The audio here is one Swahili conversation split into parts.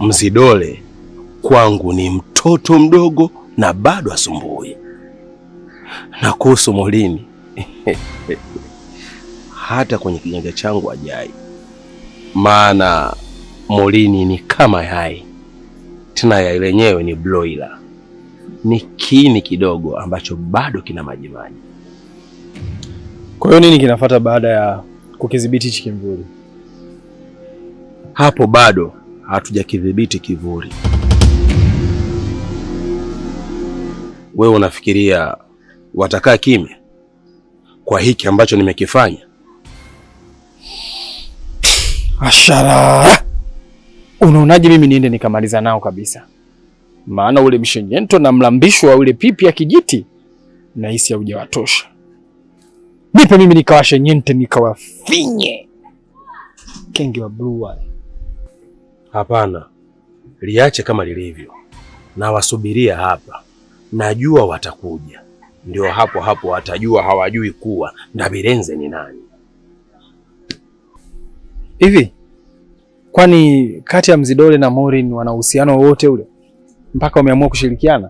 Mzidole kwangu ni mtoto mdogo na bado asumbui. Na kuhusu Molini hata kwenye kiganja changu ajai, maana Molini ni kama yai, tena yai lenyewe ni broiler, ni kiini kidogo ambacho bado kina majimaji. Kwa hiyo nini kinafuata baada ya kukidhibiti hichi kimvuli? Hapo bado hatujakidhibiti kivuli. Wewe unafikiria watakaa kimya kwa hiki ambacho nimekifanya? Ashara, unaonaje mimi niende nikamaliza nao kabisa? Maana ule mshenyento na mlambisho wa ule pipi ya kijiti nahisi haujawatosha. Nipe mimi nikawashenyente nikawafinye kenge wa blue wale. Hapana, liache kama lilivyo na wasubiria hapa, najua watakuja. Ndio hapo hapo watajua hawajui kuwa Ndabirenze ni nani. Hivi kwani kati ya Mzidole na Maureen wana uhusiano wowote ule mpaka wameamua kushirikiana?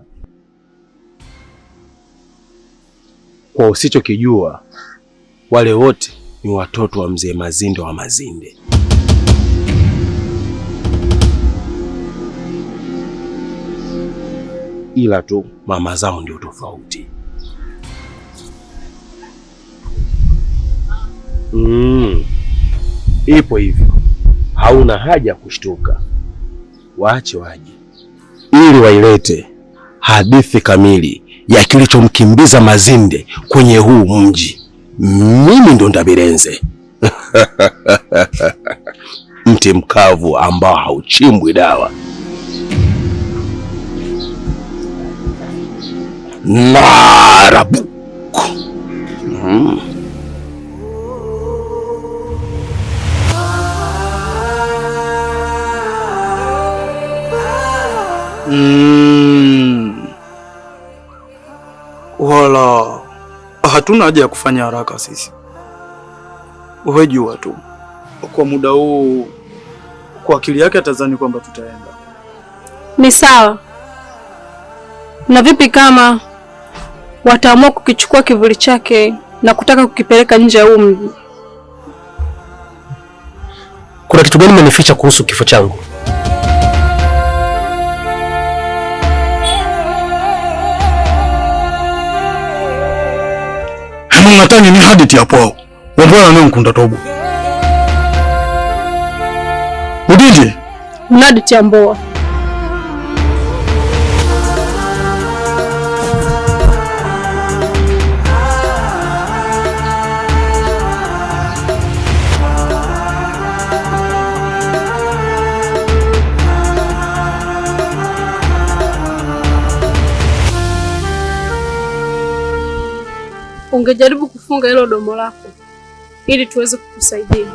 Kwa usichokijua, wale wote ni watoto wa mzee Mazinde wa Mazinde. Ila tu mama zao ndio tofauti. Mm. Ipo hivyo, hauna haja ya kushtuka, waache waje ili wailete hadithi kamili ya kilichomkimbiza Mazinde kwenye huu mji. Mimi ndo Ndabirenze mti mkavu ambao hauchimbwi dawa. Narabuku. Mm. Mm. Wala hatuna haja ya kufanya haraka sisi. Wewe jua tu kwa muda huu, kwa akili yake atazani kwamba tutaenda. Ni sawa. Na vipi kama wataamua kukichukua kivuli chake na kutaka kukipeleka nje ya huu mji? Kuna kitu gani mmenificha kuhusu kifo changu? Hemungatani ni hadithi ya pwao wambwana ne nkunda tobo udindi Unaditi ya mboa. Ungejaribu kufunga hilo domo lako ili tuweze kukusaidia.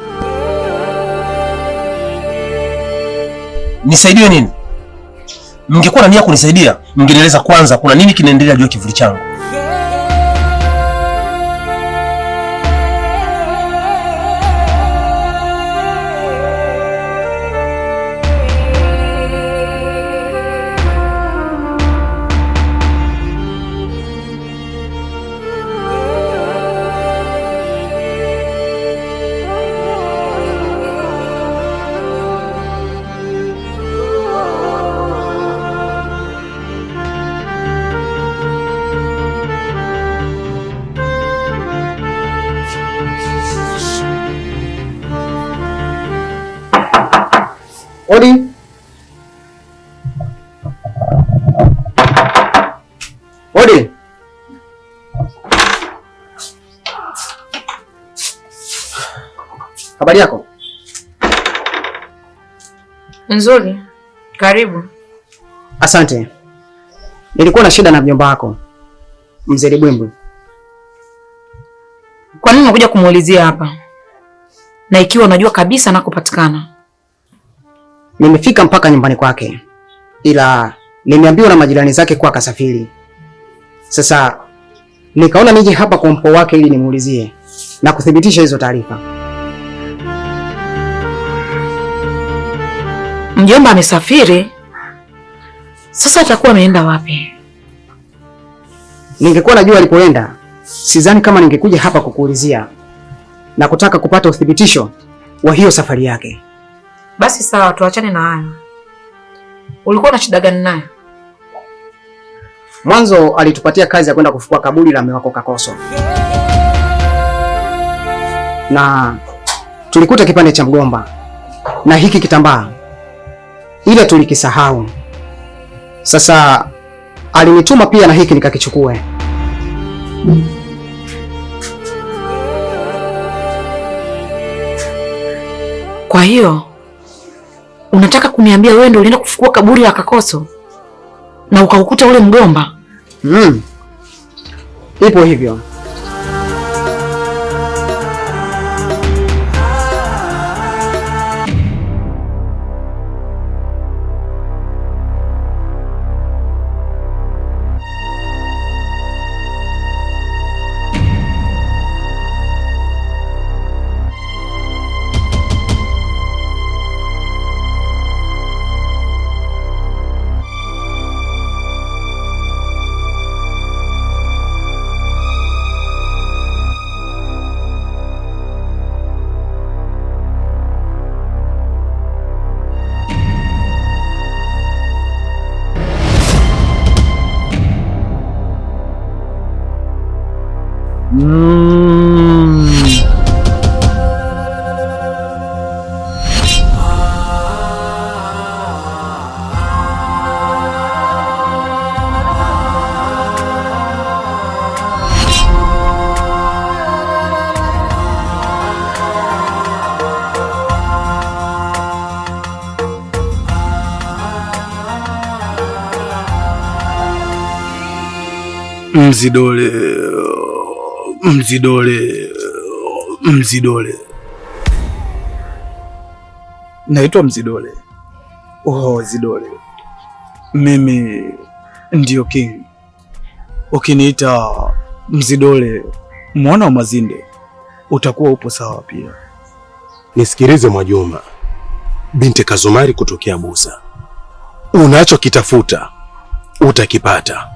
Nisaidiwe nini? Mngekuwa na nia kunisaidia, mngenieleza kwanza kuna nini kinaendelea juu ya kivuli changu. Odi. Odi. Habari yako? Nzuri. Karibu. Asante. Nilikuwa na shida na mjomba wako Mzee Libwimbwi. Kwa nini unakuja kumuulizia hapa, na ikiwa unajua kabisa anakopatikana? Nimefika mpaka nyumbani kwake, ila nimeambiwa na majirani zake kuwa kasafiri. Sasa nikaona nije hapa kwa mpo wake ili nimuulizie na kuthibitisha hizo taarifa. Mjomba amesafiri. Sasa atakuwa ameenda wapi? Ningekuwa najua alipoenda, sidhani kama ningekuja hapa kukuulizia na kutaka kupata uthibitisho wa hiyo safari yake. Basi sawa, tuachane na hayo. Ulikuwa na shida gani naye? Mwanzo alitupatia kazi ya kwenda kufukua kaburi la mume wako Kakoso, na tulikuta kipande cha mgomba na hiki kitambaa, ila tulikisahau. Sasa alinituma pia na hiki nikakichukue. Kwa hiyo unataka kuniambia wewe ndio ulienda kufukua kaburi la Kakoso na ukaukuta ule mgomba? Ipo hivyo. Mzidole, Mzidole, Mzidole. Naitwa Mzidole. Oh, Zidole. Mimi ndio king. Ukiniita Mzidole, mwana wa Mazinde, utakuwa upo sawa pia. Nisikilize Mwajuma, binti Kazumari kutokea Busa, unachokitafuta utakipata,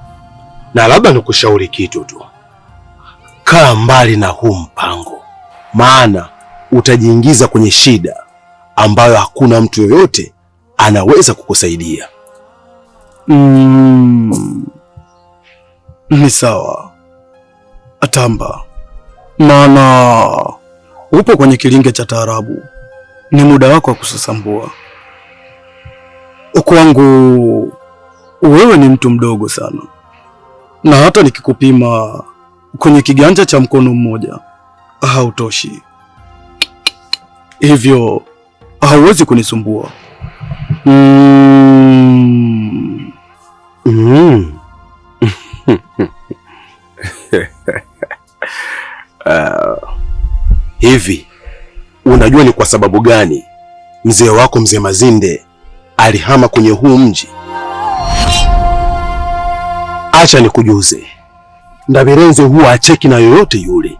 na labda nikushauri kitu tu, kaa mbali na huu mpango, maana utajiingiza kwenye shida ambayo hakuna mtu yoyote anaweza kukusaidia. Ni sawa Atamba, maana upo kwenye kilinge cha taarabu, ni muda wako wa kusasambua. Kwangu wewe ni mtu mdogo sana, na hata nikikupima kwenye kiganja cha mkono mmoja hautoshi, hivyo hauwezi kunisumbua. Hivi unajua ni kwa sababu gani mzee wako mzee Mazinde alihama kwenye huu mji? Acha nikujuze, Ndabirenze huwa acheki na yoyote yule,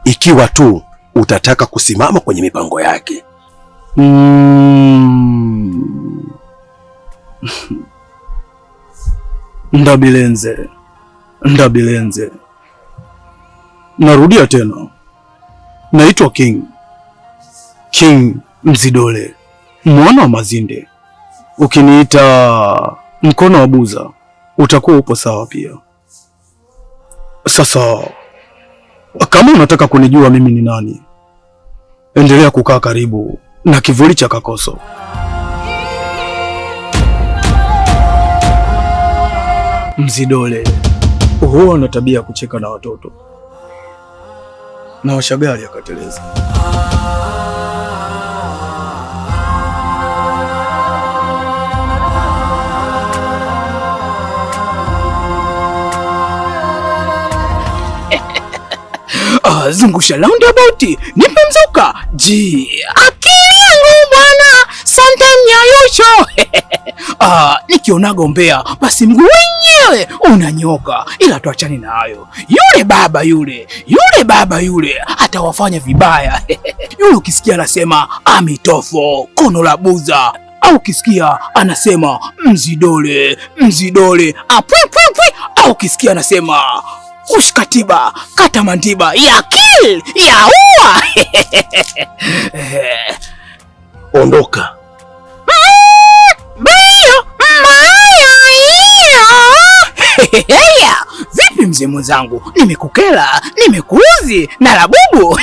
ikiwa tu utataka kusimama kwenye mipango yake. Ndabilenze, Ndabilenze, narudia tena, naitwa King, King Mzidole, mwana wa Mazinde. Ukiniita mkono wa Buza utakuwa upo sawa pia. Sasa kama unataka kunijua mimi ni nani, endelea kukaa karibu na kivuli cha Kakoso. Mzidole huwa ana tabia ya kucheka na watoto na washagali akateleza. Zungusha roundabout, nipe mzuka. Ji, akili yangu bwana, sometime nyayusho. Nikiona gombea basi mguu wenyewe unanyoka, ila tuachane na hayo. Yule baba yule, yule baba yule atawafanya vibaya. Yule ukisikia anasema amitofo, kono la buza, Au ukisikia anasema mzidole mzidole apwipwipwi, au ukisikia anasema ushkatiba kata mandiba ya kil ya ua. Ondoka. Vipi mzee mwenzangu, nimekukela, nimekuuzi na labubu.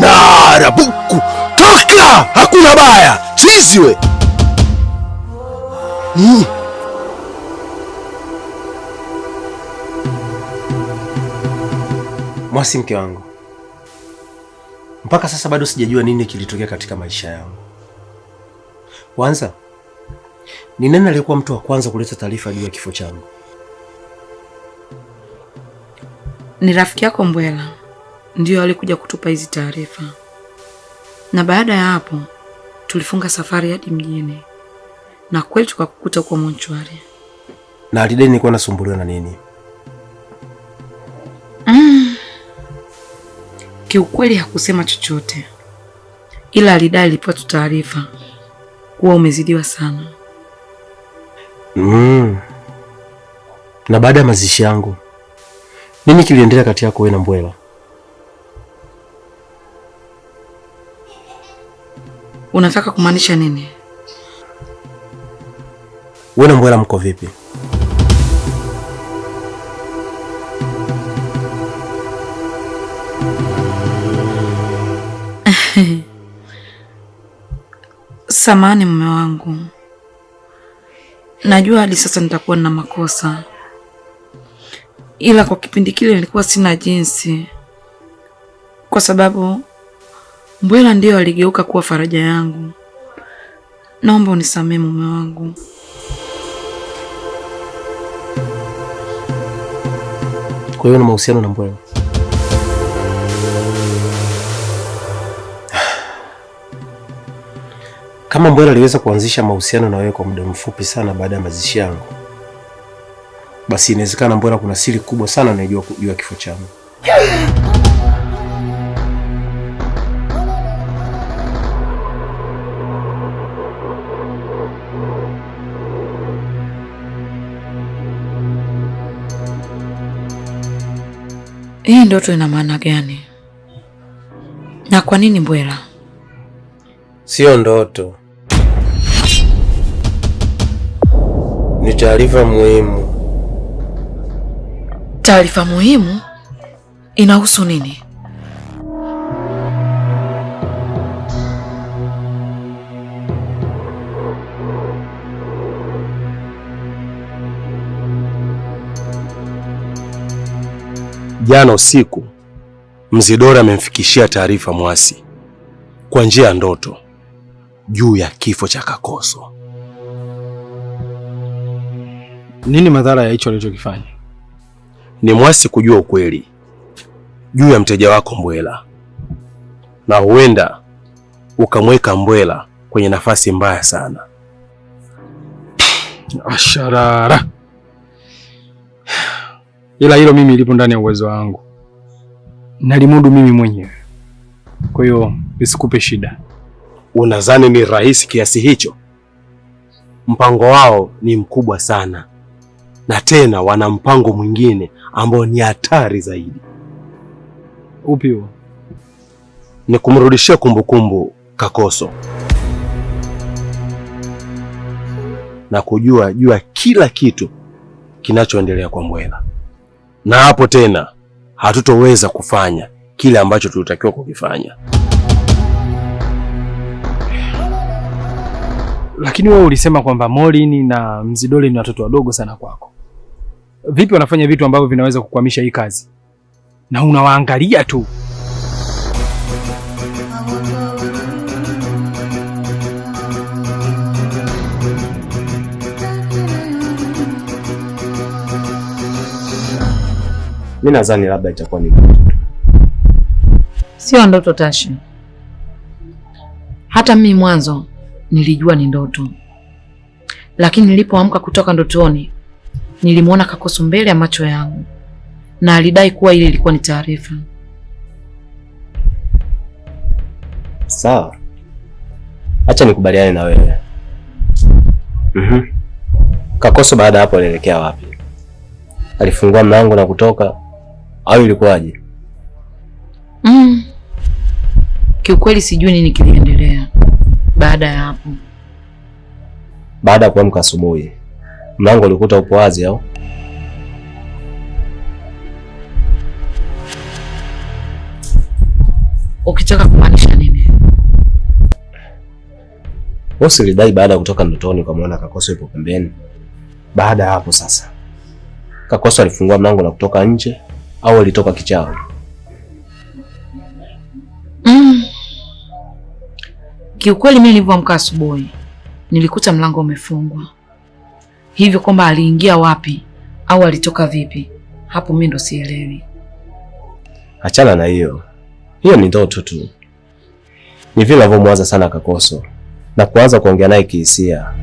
Narabuku, toka! Hakuna baya, chizi we. Mwasi, mke wangu, mpaka sasa bado sijajua nini kilitokea katika maisha yangu. Kwanza, ni nani aliyekuwa mtu wa kwanza kuleta taarifa juu ya kifo changu? Ni rafiki yako Mbwela ndiyo alikuja kutupa hizi taarifa, na baada ya hapo tulifunga safari hadi mjini na kweli tukakukuta huko monchwari. Na alidai nilikuwa nasumbuliwa na nini? Kiukweli hakusema chochote, ila alidai alipewa tu taarifa kuwa umezidiwa sana. Na baada ya mazishi yangu, nini kiliendelea kati yako wewe na Mbwela? Unataka kumaanisha nini? Wewe na Mbwela mko vipi? Samahani mume wangu, najua hadi sasa nitakuwa na makosa, ila kwa kipindi kile nilikuwa sina jinsi, kwa sababu Mbwela ndiyo aligeuka kuwa faraja yangu. Naomba unisamee mume wangu. Kwa hiyo na mahusiano na Mbwela? Kama Mbwela aliweza kuanzisha mahusiano na wewe kwa muda mfupi sana baada ya mazishi yangu, basi inawezekana Mbwela kuna siri kubwa sana anayojua juu ya kifo changu. Hii ndoto ina maana gani? Na kwa nini Mbwela? Sio ndoto, ni taarifa muhimu. Taarifa muhimu inahusu nini? Jana usiku Mzidore amemfikishia taarifa Mwasi kwa njia ya ndoto juu ya kifo cha Kakoso. Nini madhara ya hicho alichokifanya? Ni Mwasi kujua ukweli juu ya mteja wako Mbwela, na huenda ukamweka Mbwela kwenye nafasi mbaya sana. Asharara. Ila hilo mimi lipo ndani ya uwezo wangu, nalimudu mimi mwenyewe, kwa hiyo isikupe shida. Unadhani ni rahisi kiasi hicho? Mpango wao ni mkubwa sana, na tena wana mpango mwingine ambao ni hatari zaidi. Upi huo? Ni kumrudishia kumbukumbu Kakoso na kujua jua kila kitu kinachoendelea kwa Mbwela, na hapo tena hatutoweza kufanya kile ambacho tulitakiwa kukifanya. Lakini wewe ulisema kwamba Molini na Mzidole ni watoto wadogo sana kwako. Vipi wanafanya vitu ambavyo vinaweza kukwamisha hii kazi na unawaangalia tu? Mimi nadhani labda itakuwa ni ndoto. Sio ndoto Tashi. Hata mimi mwanzo nilijua ni ndoto, lakini nilipoamka kutoka ndotoni nilimwona Kakoso mbele ya macho yangu na alidai kuwa ile ilikuwa ni taarifa. Sawa, acha nikubaliane na wewe. Kakoso baada ya hapo alielekea wapi? Alifungua mlango na kutoka au ilikuwaje? Kiukweli sijui nini kiliendelea baada ya hapo. Baada ya kuamka asubuhi, mlango ulikuta upo wazi au? Ukitaka kumaanisha nini? Bosi ulidai baada ya kutoka ndotoni ukamwona Kakoso yupo pembeni. Baada ya hapo sasa, Kakoso alifungua mlango na kutoka nje au alitoka kichawi? Kiukweli mimi nilivyoamka asubuhi nilikuta mlango umefungwa, hivyo kwamba aliingia wapi au alitoka vipi, hapo mimi ndo sielewi. Achana na hiyo, hiyo ni ndoto tu. Ni vile unavyomwaza sana Kakoso na kuanza kuongea naye kihisia.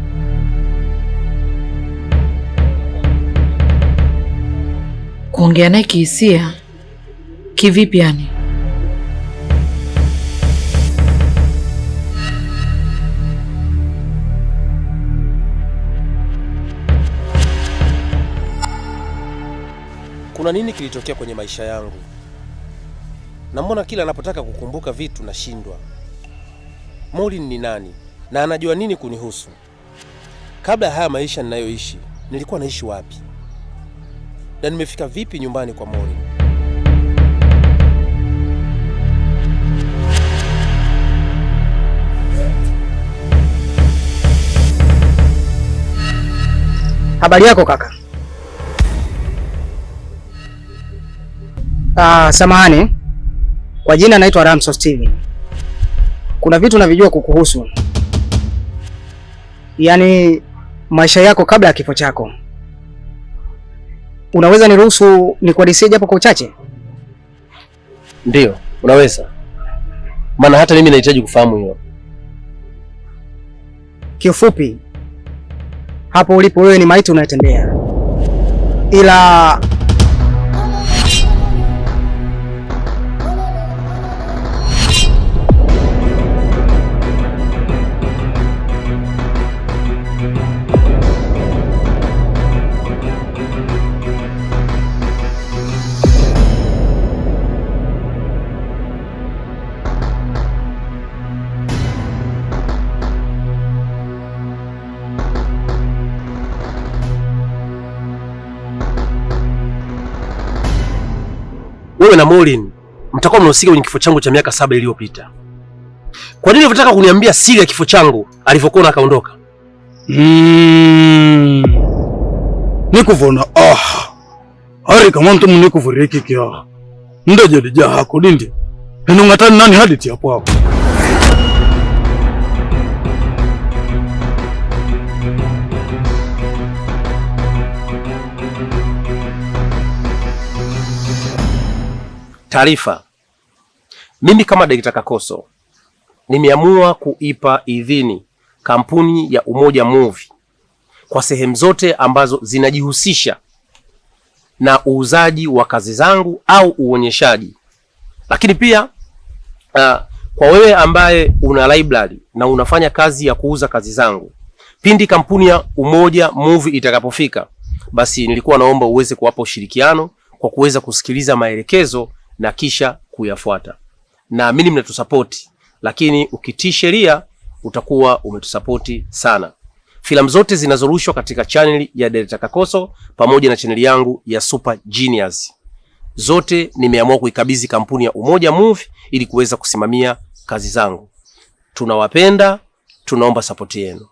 Kuongea naye kihisia kivipi yani? Kuna nini kilitokea kwenye maisha yangu? Na mbona kila anapotaka kukumbuka vitu nashindwa? Maureen ni nani na anajua nini kunihusu? Kabla ya haya maisha ninayoishi, nilikuwa naishi wapi? Na nimefika vipi nyumbani kwa Maureen? Habari yako kaka? Samahani. Kwa jina naitwa Ramso Steven. Kuna vitu navijua kukuhusu, yaani maisha yako kabla ya kifo chako. Unaweza niruhusu nikuhadisie japo kwa uchache? Ndiyo, unaweza, maana hata mimi nahitaji kufahamu hilo. Kiufupi, hapo ulipo wewe ni maiti unayetembea, ila Wewe na Maureen mtakuwa mnahusika kwenye kifo changu cha miaka 7 iliyopita. Kwa nini unataka kuniambia siri ya kifo changu alivyokuwa akaondoka? Nikuvona ari kama mtu munikuvuriki kia. Ndoje dija hako dindi. Enungatani nani hadithi hapo hapo. Taarifa. Mimi kama Direkta Kakoso nimeamua kuipa idhini kampuni ya Umoja Movie kwa sehemu zote ambazo zinajihusisha na uuzaji wa kazi zangu au uonyeshaji. Lakini pia kwa wewe ambaye una library na unafanya kazi ya kuuza kazi zangu, pindi kampuni ya Umoja Movie itakapofika, basi nilikuwa naomba uweze kuwapa ushirikiano kwa kuweza kusikiliza maelekezo na kisha kuyafuata. Naamini mnatusapoti, lakini ukitii sheria utakuwa umetusapoti sana. Filamu zote zinazorushwa katika channel ya Director Kakoso pamoja na channel yangu ya Super Genius, zote nimeamua kuikabidhi kampuni ya Umoja Movie ili kuweza kusimamia kazi zangu. Tunawapenda, tunaomba sapoti yenu.